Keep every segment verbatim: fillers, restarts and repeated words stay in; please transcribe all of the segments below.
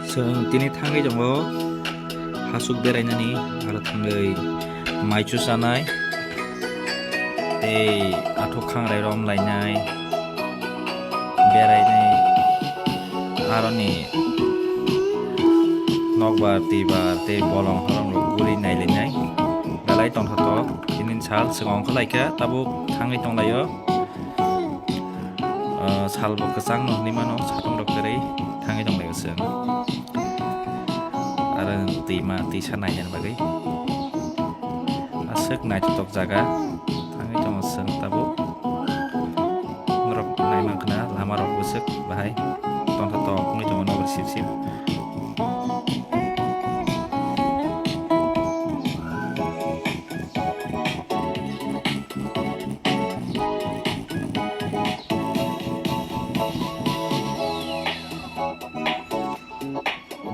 Chwng tini thangwi tongo hasuk berainani, aro thangwi maichu chanai tei athuk khangrai rom lainai, berainai, aroni nokbar twibar tei bolong horong rok guri nailainai belai tongthotok. Tini sal swkang ongkhorlaikha, tabuk thangwi tonglaio. Ah, salbo kwchangno hinwi mano, satung rok kwrwi thangwi tonglaio chwng. Aro twima twisa nainani bagwi aswk naithotok jaga thangwi tongo chwng tabuk. Norok naimankha na lama rok bwswk bahai tongthotok wngwi tongo nokbar sip sip.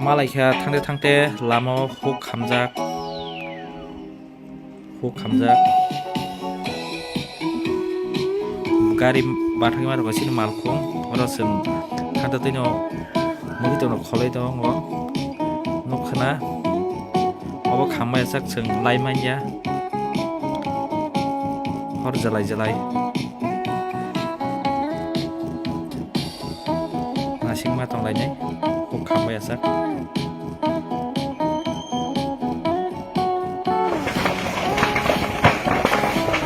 Malaikha thangte thangte lama o huk khamjak, huk khamjak. Gari bathangma rok sini malkhung, oro chwng thangte twino mukitwi rok kholai tongo, nukkhana. Obo khambai sak chwng lai manya. Hor jalai jalai. Nasingma tonglainai. Kok khambai sak.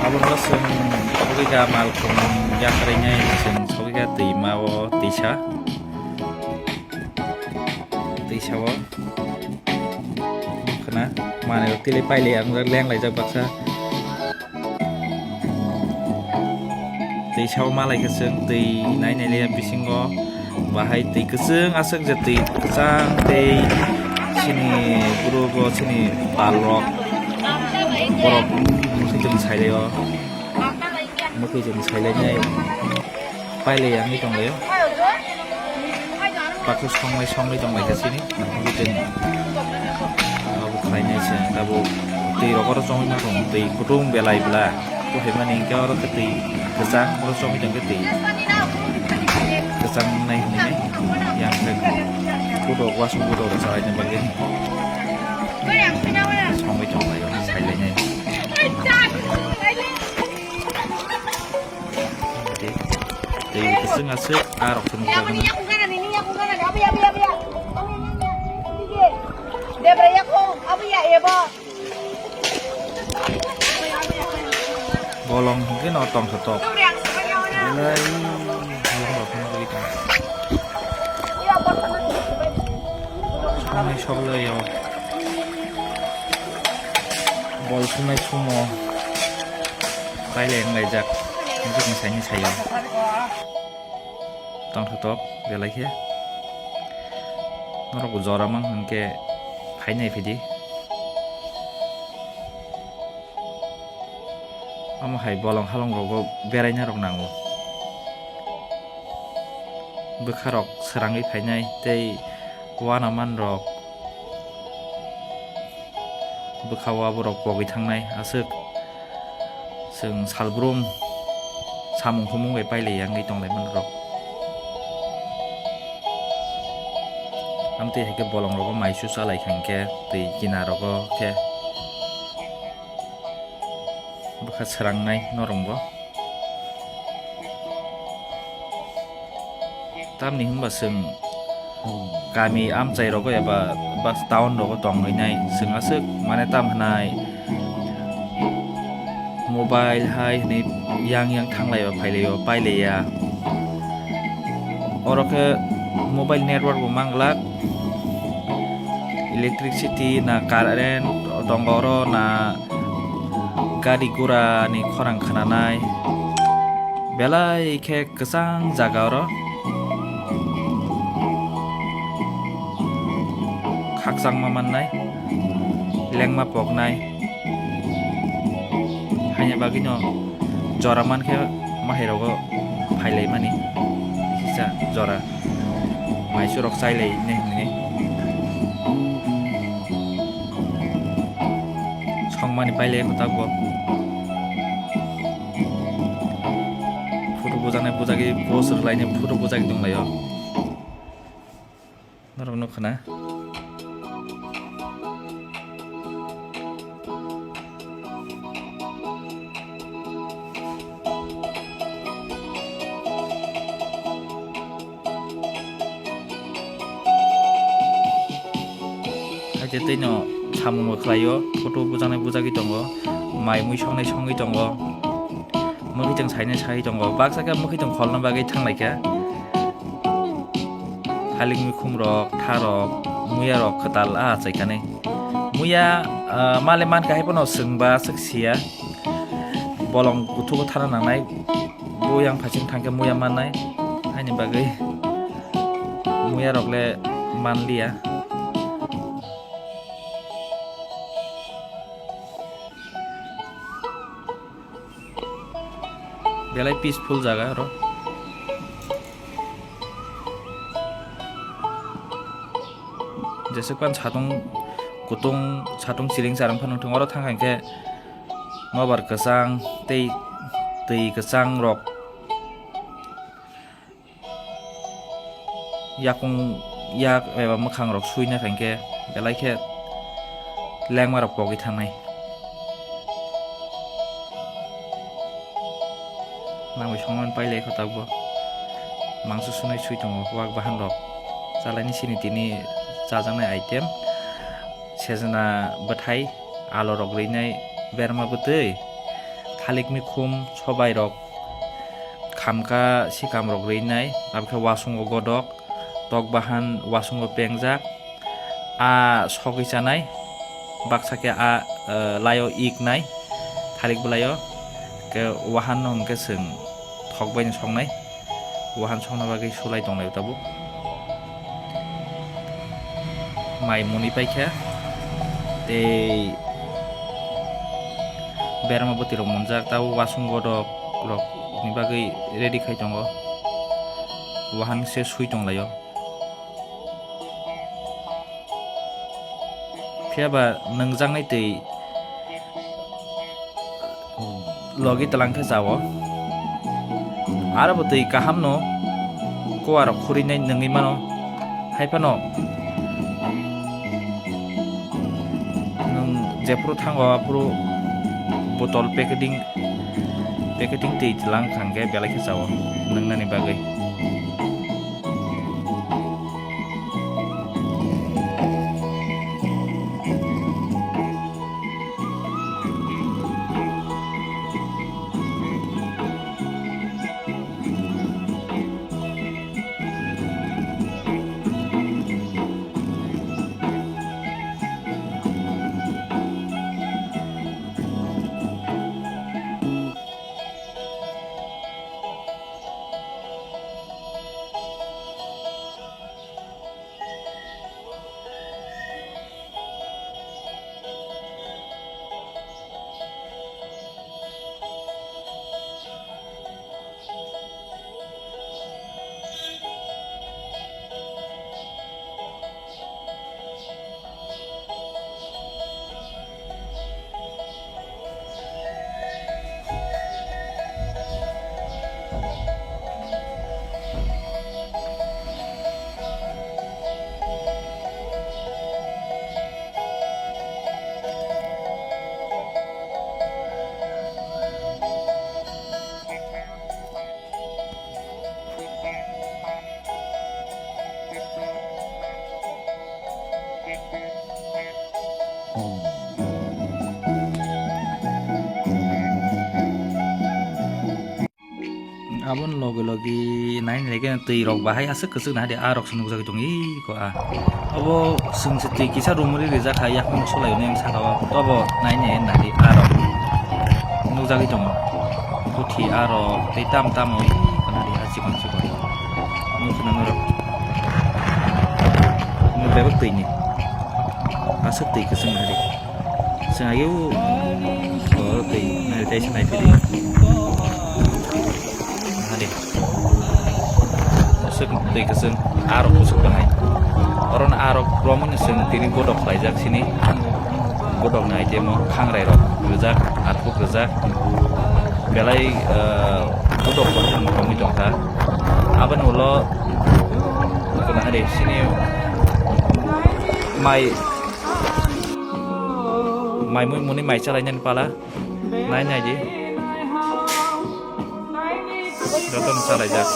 Abono chwng sogwi kha malkhung yakarwi nai chwng sogwi kha twima o twisa. Twisa o. Khna manwi rok tili pailai ang leng laijak baksa. Twi sao ma lai khe chwng twi nai nai le bisingo bahai twi kwchwng aswk je twi kwchang tei chini bwrwgo chini pal rok borok mwkhwi chwng sai lai o mwkhwi chwng sai lai nai. Pailai yangwi tonglaio. Baksa songnai songnai tonglaikha chini. Abo khlainai se abo twi rok oro chongwi ma tong twi kutung belai bla. Kuphai mani hinkhe oro khe twi kwchang oro chongwi tongkhe twi kwchang nai hinwi yang khe kutok wasung kutok rok chalaina bagwi songwi tonglaio sailainai. Tei kwchwng aswk a rok phunuk jagano. Bolong hwnkhe no tongthotok. Belai bolong rok phunuk jagwi tongo. Songnai soglai o. Bol phunai sumo. Pailai wnglaijak, wngkhe chwng saini saio. Tongthotok belai khe. Norok bo jora mang hwnkhe phainai phidi. Omo hai bolong halong rogo beraina rok nango. Bwkha rok swrangwi phainai tei uanaman rok. Bwkha o aborok pogwi thangnai aswk chwng salbrum samung humung bai pailai yangwi tonglaimani rok. Amtwi hai khe bolong rogo maisu chalai kha hinkhe twi kina rogo khe bwkha swrangnai norok bo. Tamni hwnba chwng kami amchai rogo eba bus town rogo tongwi nai chwng aswk mane tam hwnai mobile hai hwnwi yang yang thanglaiba phailaio pailaiya. Oro khe mobile network bo manglak, electricity na current tongo oro na gari gura ni khorang khnanai belai khe kwchang jaga oro khakchangma mannai lengma poknai haini bagwino jora mankhe mahairogo phailaimani kisa jora. Maisu rok chailai ne hinwi songmani pailai kwtal bo. Photo bujaknai bujagwi post rwlainai photo bujagwi tonglaio. Norok nukha na? Haikhe tei no samung bo khlaio, photo bujaknai bujagwi tongo, mai mui songnai songwi tongo, mwkhwitwng sainai saiwi tongo, baksa khe mwkhwitwng kholna bagwi thanglaikha. Thalik mikhum rok, tha rok, muya rok kwtal a achai kanwi. Muya, ah, male mankha haiphano chwngba swk siya. Bolong kuthugo thana nangnai. Bo yang phaiching thangkhe muya mannai. Haini bagwi muya rok le manliya. Belai peaceful jaga oro. Jeswk pan satung kutung, satung chiring charang phano thung oro thang khe nobar kwchang tei twi kwchang rok. Yakung yak eba mwkhang rok suina khankhe belai khe lengma rok pogwi thangnai. Nangwi songmani pailai kho tabukbo. Mangso sunai sui tongo wak bahan rok. Chalaini sini tini chajaknai item. Sejna bwthai, alo rok rwinai berma bwtwi, thalik mikhum, sobai rok, khamka sikam rok rwinai, abokhe wasungo godok, tok bahan wasungo pengjak, a sogwi chanai, baksa khe a, eh, laio iknai, thalik bwlaio, khe wahan no hwnkhe chwng thok bai no soknai. Wahan songna bagwi sulai tonglai tabuk. Mai muni paikha tei berma bwtwi rok munjak, tabuk wasung godok rok ni bagwi ready khai tongo. Wahan se sui tonglaio. Phiya ba nwngjaknai twi logi twlang khe chao. Aro bo twi kaham no kuwa rok khuri nai nwngwi mano. Hai phano nwng jephuru thango aphuru botol packeting, packeting twi twlang thang khe belai khe chao nwngnani bagwi. Aboni logi logi nai nai khe twi rok bahai aswk kwchwk nahadi, a rok se nukjagwi tongo iko a. Obo chwng se twi kisa rumuri rijak hai, yakung solai nai saka o, obo nai nai nahadi a rok nukjagwi tongo. Puthi a rok tei tam tamo iko nahadi a chikon chikon. Nukna norok. Nuk bebak twi ni. Aswk twi kwchwng nahadi. Chwng age o, o twi nai tei se nai phidi. Hadi. Aswk twi kwchwng, a rok kuchuk bahai. Oro no a rok romwi no chwng tini godok khlaijak sini. Godok nai temo khangrai rok rijak, arpuk rijak. Belai, eh, godok bahai romwi tongkha. Aboni ulo, nukuna hari sini Mai, mai mui muni mai chalai nani pala. Nai nai di. Joto no chalai jak.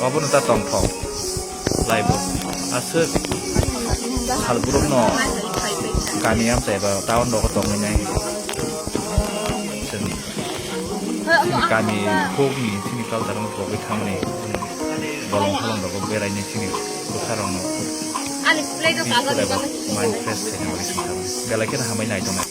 Obo no ta tong thok. Laibo. Aswk sal buruk no kami amchai ba town rogo tongwi nai. Chwng chini kami khukni chini culture no pogwi thangmani bolong tholong rogo beraini chini bwsarokno peace khlaibo, mind fresh khaina bagwi chwng thangmani belai kheno hambai nai tongnai.